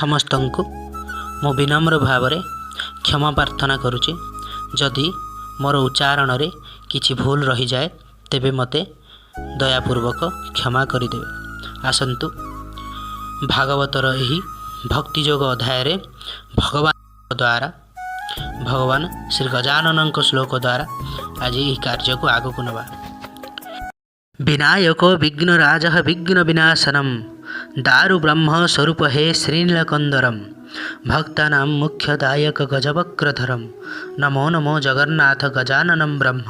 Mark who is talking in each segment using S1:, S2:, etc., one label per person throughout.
S1: ସମସ୍ତଙ୍କୁ ମୁଁ ବିନମ୍ର ଭାବରେ କ୍ଷମା ପ୍ରାର୍ଥନା କରୁଛି। ଯଦି ମୋର ଉଚ୍ଚାରଣରେ କିଛି ଭୁଲ ରହିଯାଏ, ତେବେ ମୋତେ ଦୟାପୂର୍ବକ କ୍ଷମା କରିଦେବେ। ଆସନ୍ତୁ, ଭାଗବତର ଏହି ଭକ୍ତିଯୋଗ ଅଧ୍ୟାୟରେ ଭଗବାନ ଦ୍ୱାରା, ଭଗବାନ ଶ୍ରୀ ଗଜାନନଙ୍କ ଶ୍ଲୋକ ଦ୍ୱାରା ଆଜି ଏହି କାର୍ଯ୍ୟକୁ ଆଗକୁ ନେବା। ବିନାୟକ ବିଘ୍ନରାଜ ବିଘ୍ନ ବିନାଶନମ ଦାରୁ ବ୍ରହ୍ମ ସ୍ୱରୂପ ହେ ଶ୍ରୀନୀଳକନ୍ଦରମ ଭକ୍ତାନାಂ ମୁଖ୍ୟଦାୟକ ଗଜବକ୍ରଧରମ ନମୋ ନମୋ ଜଗନ୍ନାଥ ଗଜାନନମ ବ୍ରହ୍ମ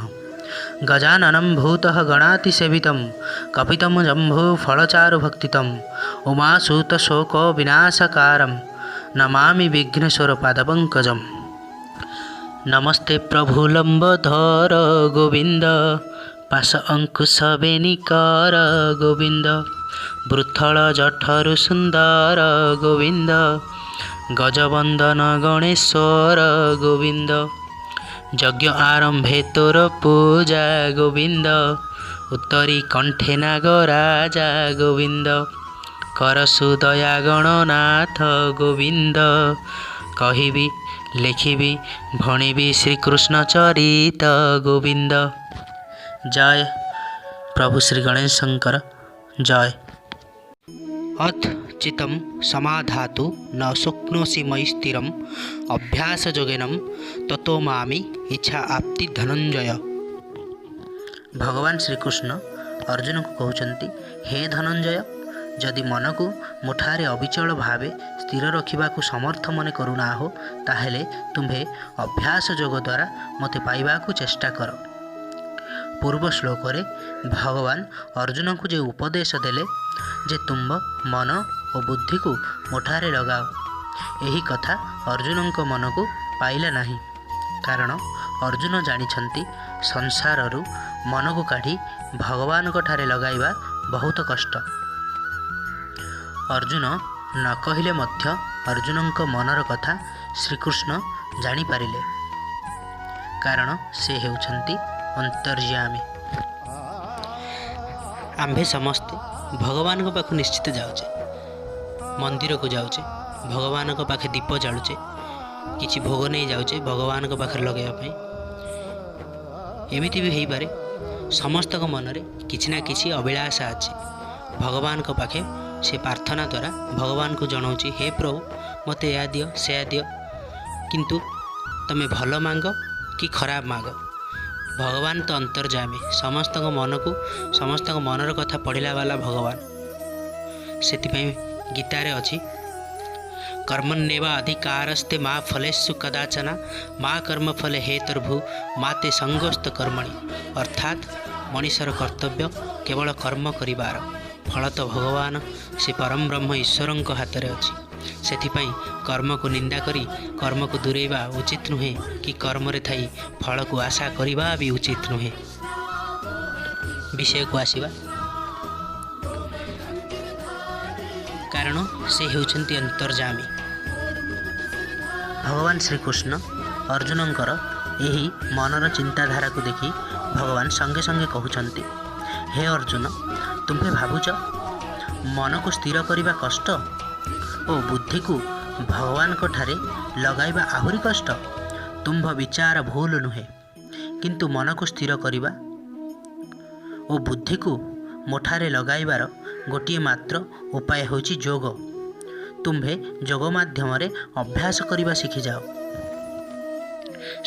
S1: ଗଜାନନಂ ଭୂତଃ ଗଣାତିସେବିतं କପିତಂ ଜମ୍ଭୁ ଫଳଚାରୁ ଭକ୍ତିତಂ ଉମାସୁତ ଶୋକ ବିନାଶକାରಂ ନମାମି ବିଘ୍ନେଶ୍ୱର ପାଦପଙ୍କଜମ୍। ନମସ୍ତେ ପ୍ରଭୁ ଲମ୍ବୋଦର ଗୋବିନ୍ଦ, ପାଶ ଅଙ୍କୁଶ ବେନିକର ଗୋବିନ୍ଦ, ବୃଥଳ ଜଠରୁ ସୁନ୍ଦର ଗୋବିନ୍ଦ, ଗଜବନ୍ଦନ ଗଣେଶ୍ୱର ଗୋବିନ୍ଦ। ଯଜ୍ଞ ଆରମ୍ଭେ ତୋର ପୂଜା ଗୋବିନ୍ଦ, ଉତ୍ତରୀ କଣ୍ଠେ ନାଗରାଜା ଗୋବିନ୍ଦ, କରସୁ ଦୟା ଗଣନାଥ ଗୋବିନ୍ଦ। କହିବି, ଲେଖିବି, ଭଣିବି ଶ୍ରୀକୃଷ୍ଣ ଚରିତ ଗୋବିନ୍ଦ। ଜୟ ପ୍ରଭୁ ଶ୍ରୀ ଗଣେଶଙ୍କର ଜୟ। ଅଥ ଚିତ୍ତಂ ସମାଧାତୁ ନ ଶକ୍ନୋଷି ମୟି ସ୍ଥିରମ୍ ଅଭ୍ୟାସ ଯୋଗେନ ତତୋ ମାମି ଇଚ୍ଛା ଆପ୍ତି ଧନଞ୍ଜୟ। ଭଗବାନ ଶ୍ରୀକୃଷ୍ଣ ଅର୍ଜୁନକୁ କହୁଛନ୍ତି, ହେ ଧନଞ୍ଜୟ, ଯଦି ମନକୁ ମୋଠାରେ ଅବିଚଳ ଭାବେ ସ୍ଥିର ରଖିବାକୁ ସମର୍ଥ ମନେ କରୁନାହଁ, ତାହେଲେ ତୁମ୍ଭେ ଅଭ୍ୟାସ ଯୋଗ ଦ୍ୱାରା ମୋତେ ପାଇବାକୁ ଚେଷ୍ଟା କର। ପୂର୍ବ ଶ୍ଲୋକରେ ଭଗବାନ ଅର୍ଜୁନଙ୍କୁ ଯେଉଁ ଉପଦେଶ ଦେଲେ ଯେ ତୁମ୍ଭ ମନ ଓ ବୁଦ୍ଧିକୁ ମୋଠାରେ ଲଗାଅ, ଏହି କଥା ଅର୍ଜୁନଙ୍କ ମନକୁ ପାଇଲା ନାହିଁ। କାରଣ ଅର୍ଜୁନ ଜାଣିଛନ୍ତି, ସଂସାରରୁ ମନକୁ କାଢ଼ି ଭଗବାନଙ୍କ ଠାରେ ଲଗାଇବା ବହୁତ କଷ୍ଟ। ଅର୍ଜୁନ ନ କହିଲେ ମଧ୍ୟ ଅର୍ଜୁନଙ୍କ ମନର କଥା ଶ୍ରୀକୃଷ୍ଣ ଜାଣିପାରିଲେ, କାରଣ ସେ ହେଉଛନ୍ତି ଅନ୍ତର୍ଯ୍ୟାମୀ। ଆମ୍ଭେ ସମସ୍ତେ ଭଗବାନଙ୍କ ପାଖକୁ ନିଶ୍ଚିତ ଯାଉଛେ, ମନ୍ଦିରକୁ ଯାଉଛେ, ଭଗବାନଙ୍କ ପାଖେ ଦୀପ ଜାଳୁଛେ, କିଛି ଭୋଗ ନେଇ ଯାଉଛେ ଭଗବାନଙ୍କ ପାଖରେ ଲଗାଇବା ପାଇଁ। ଏମିତି ବି ହେଇପାରେ, ସମସ୍ତଙ୍କ ମନରେ କିଛି ନା କିଛି ଅଭିଳାଷା ଅଛି। ଭଗବାନଙ୍କ ପାଖେ ସେ ପ୍ରାର୍ଥନା ଦ୍ୱାରା ଭଗବାନଙ୍କୁ ଜଣାଉଛି, ହେ ପ୍ରଭୁ, ମୋତେ ଏହା ଦିଅ, ସେୟା ଦିଅ। କିନ୍ତୁ ତୁମେ ଭଲ ମାଗ କି ଖରାପ ମାଗ, ଭଗବାନ ତ ଅନ୍ତର୍ଯାମୀ, ସମସ୍ତଙ୍କ ମନକୁ, ସମସ୍ତଙ୍କ ମନର କଥା ପଢ଼ିଲା ବାଲା ଭଗବାନ। ସେଥିପାଇଁ ଗୀତାରେ ଅଛି, କର୍ମଣ୍ୟେବା ଅଧିକାରସ୍ତେ ମା ଫଲେଷୁ କଦାଚନା ମା କର୍ମ ଫଲେ ହେତୁର୍ଭୁ ମା ତେ ସଙ୍ଗୋସ୍ତ କର୍ମଣି। ଅର୍ଥାତ୍ ମଣିଷର କର୍ତ୍ତବ୍ୟ କେବଳ କର୍ମ କରିବାର, ଫଳ ତ ଭଗବାନ ସେ ପରମ ବ୍ରହ୍ମ ଈଶ୍ୱରଙ୍କ ହାତରେ ଅଛି। ସେଥିପାଇଁ କର୍ମକୁ ନିନ୍ଦା କରି କର୍ମକୁ ଦୂରେଇବା ଉଚିତ ନୁହେଁ କି କର୍ମରେ ଥାଇ ଫଳକୁ ଆଶା କରିବା ବି ଉଚିତ ନୁହେଁ। ବିଷୟକୁ ଆସିବା, କାରଣ ସେ ହେଉଛନ୍ତି ଅନ୍ତର୍ଯାମୀ। ଭଗବାନ ଶ୍ରୀକୃଷ୍ଣ ଅର୍ଜୁନଙ୍କର ଏହି ମନର ଚିନ୍ତାଧାରାକୁ ଦେଖି ଭଗବାନ ସଙ୍ଗେ ସଙ୍ଗେ କହୁଛନ୍ତି, ହେ ଅର୍ଜୁନ, ତୁମ୍ଭେ ଭାବୁଛ ମନକୁ ସ୍ଥିର କରିବା କଷ୍ଟ ଓ ବୁଦ୍ଧିକୁ ଭଗବାନଙ୍କ ଠାରେ ଲଗାଇବା ଆହୁରି କଷ୍ଟ। ତୁମ୍ଭ ବିଚାର ଭୁଲ ନୁହେଁ, କିନ୍ତୁ ମନକୁ ସ୍ଥିର କରିବା ଓ ବୁଦ୍ଧିକୁ ମୋଠାରେ ଲଗାଇବାର ଗୋଟିଏ ମାତ୍ର ଉପାୟ ହେଉଛି ଯୋଗ। ତୁମ୍ଭେ ଯୋଗ ମାଧ୍ୟମରେ ଅଭ୍ୟାସ କରିବା ଶିଖିଯାଅ।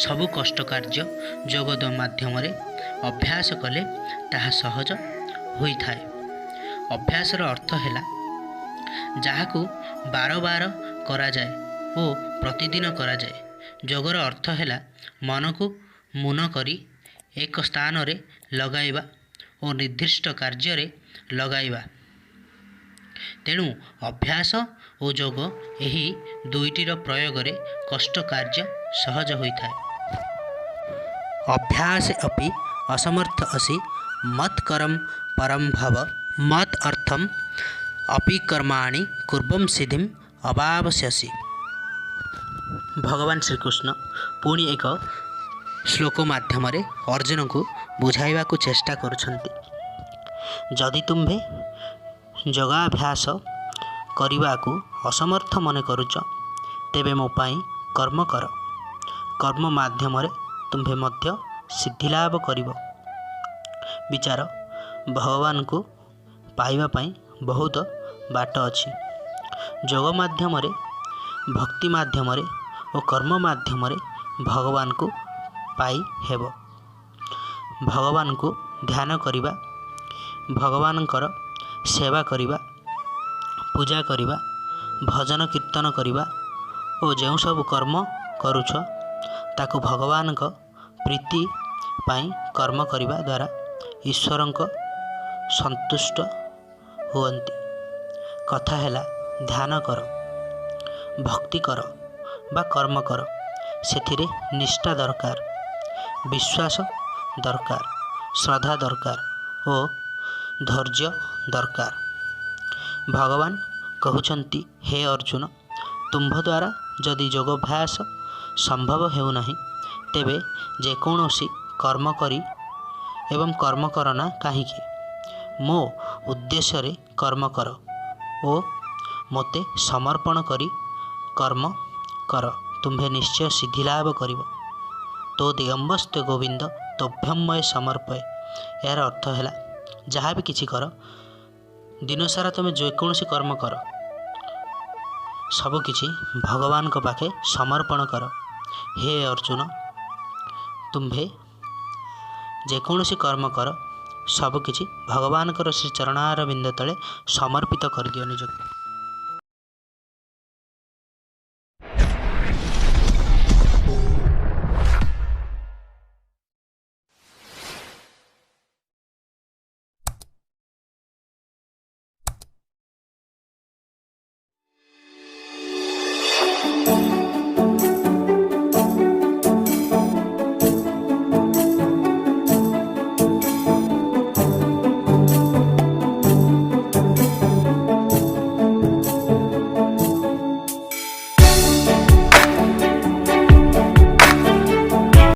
S1: ସବୁ କଷ୍ଟ କାର୍ଯ୍ୟ ଯୋଗ ମାଧ୍ୟମରେ ଅଭ୍ୟାସ କଲେ ତାହା ସହଜ ହୋଇଥାଏ। ଅଭ୍ୟାସର ଅର୍ଥ ହେଲା ଯାହାକୁ ବାର ବାର କରାଯାଏ ଓ ପ୍ରତିଦିନ କରାଯାଏ। ଯୋଗର ଅର୍ଥ ହେଲା ମନକୁ ମୁନ କରି ଏକ ସ୍ଥାନରେ ଲଗାଇବା ଓ ନିର୍ଦ୍ଦିଷ୍ଟ କାର୍ଯ୍ୟରେ ଲଗାଇବା। ତେଣୁ ଅଭ୍ୟାସ ଓ ଯୋଗ ଏହି ଦୁଇଟିର ପ୍ରୟୋଗରେ କଷ୍ଟ କାର୍ଯ୍ୟ ସହଜ ହୋଇଥାଏ। ଅଭ୍ୟାସ ଅପି ଅସମର୍ଥ ଅସି ମତ୍ କରମ ପରମ ଭବ ମତ୍ ଅର୍ଥମ ଅପି କର୍ମାଣି କୁର୍ବಂ ସିଦ୍ଧିମ୍ ଅବାବସ୍ୟସି। ଭଗବାନ ଶ୍ରୀକୃଷ୍ଣ ପୁଣି ଏକ ଶ୍ଲୋକ ମାଧ୍ୟମରେ ଅର୍ଜୁନଙ୍କୁ ବୁଝାଇବାକୁ ଚେଷ୍ଟା କରୁଛନ୍ତି, ଯଦି ତୁମ୍ଭେ ଯୋଗାଭ୍ୟାସ କରିବାକୁ ଅସମର୍ଥ ମନେ କରୁଛ, ତେବେ ମୋ ପାଇଁ କର୍ମ କର। କର୍ମ ମାଧ୍ୟମରେ ତୁମ୍ଭେ ମଧ୍ୟ ସିଦ୍ଧିଲାଭ କରିବ। ବିଚାର, ଭଗବାନଙ୍କୁ ପାଇବା ପାଇଁ ବହୁତ ବାଟ ଅଛି। ଯୋଗ ମାଧ୍ୟମରେ, ଭକ୍ତି ମାଧ୍ୟମରେ ଓ କର୍ମ ମାଧ୍ୟମରେ ଭଗବାନଙ୍କୁ ପାଇ ହେବ। ଭଗବାନଙ୍କୁ ଧ୍ୟାନ କରିବା, ଭଗବାନଙ୍କର ସେବା କରିବା, ପୂଜା କରିବା, ଭଜନ କୀର୍ତ୍ତନ କରିବା ଓ ଯେଉଁ ସବୁ କର୍ମ କରୁଛ ତାକୁ ଭଗବାନଙ୍କ ପ୍ରୀତି ପାଇଁ କର୍ମ କରିବା ଦ୍ୱାରା ଈଶ୍ୱରଙ୍କ ସନ୍ତୁଷ୍ଟ ହୁଅନ୍ତି। କଥା ହେଲା, ଧ୍ୟାନ କର, ଭକ୍ତି କର ବା କର୍ମ କର, ସେଥିରେ ନିଷ୍ଠା ଦରକାର, ବିଶ୍ୱାସ ଦରକାର, ଶ୍ରଦ୍ଧା ଦରକାର ଓ ଧୈର୍ଯ୍ୟ ଦରକାର। ଭଗବାନ କହୁଛନ୍ତି, ହେ ଅର୍ଜୁନ, ତୁମ୍ଭ ଦ୍ୱାରା ଯଦି ଯୋଗାଭ୍ୟାସ ସମ୍ଭବ ହେଉନାହିଁ, ତେବେ ଯେକୌଣସି କର୍ମ କରି ଏବଂ କର୍ମ କର ନା କାହିଁକି, ମୋ ଉଦ୍ଦେଶ୍ୟରେ କର୍ମ କର ଓ ମୋତେ ସମର୍ପଣ କରି କର୍ମ କର, ତୁମ୍ଭେ ନିଶ୍ଚୟ ସିଦ୍ଧିଲାଭ କରିବ। ତୋ ଦିଗମ୍ବସ୍ତ ଗୋବିନ୍ଦ ତୋଭ୍ୟମୟ ସମର୍ପୟ। ଏହାର ଅର୍ଥ ହେଲା, ଯାହା ବି କିଛି କର, ଦିନସାରା ତୁମେ ଯେକୌଣସି କର୍ମ କର, ସବୁକିଛି ଭଗବାନଙ୍କ ପାଖେ ସମର୍ପଣ କର। ହେ ଅର୍ଜୁନ, ତୁମ୍ଭେ ଯେକୌଣସି କର୍ମ କର, ସବୁକିଛି ଭଗବାନଙ୍କର ଶ୍ରୀ ଚରଣାରବିନ୍ଦ ତଳେ ସମର୍ପିତ କରିଦିଅ ନିଜକୁ।